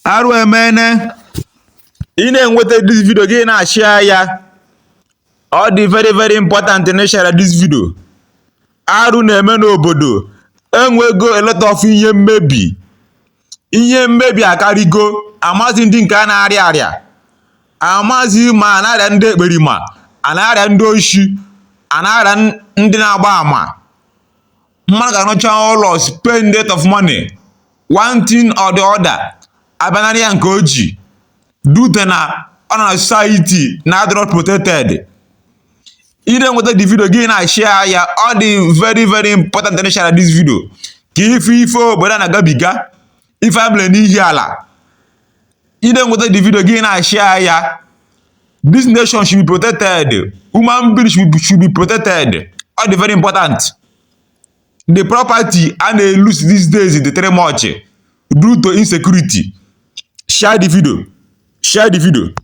Arụ emene. Ị na-enweta this video, gị na-ashare ya. Ọ dị very very important na share this video. Arụ na-eme n'obodo. Enwego a lot of ihe mmebi. Ihe mmebi akarịgo. Amazi ndị nke a na-arịa arịa. Amazi ma a na-arịa ndị ekperima, a na-arịa ndị oshi, a na-arịa ndị na-agba ama. Mmadụ ga-arụcha ụlọ, spend lot of money, one thing or the other abịanarị ya nke o ji due to na ọ nọ na society na adịrọ protected. Ị na-enweta the video, gị na-ashare ya. Ọ dị very very important na share this video ka ife ife obodo a na-agabiga, ife a mere n'ihi ala. Ị na-enweta the video, gị na-ashare ya. This nation should be protected. Human being should be protected. Ọ dị very important. The property a na-lose these days dị too much due to insecurity. Share the video, share the video.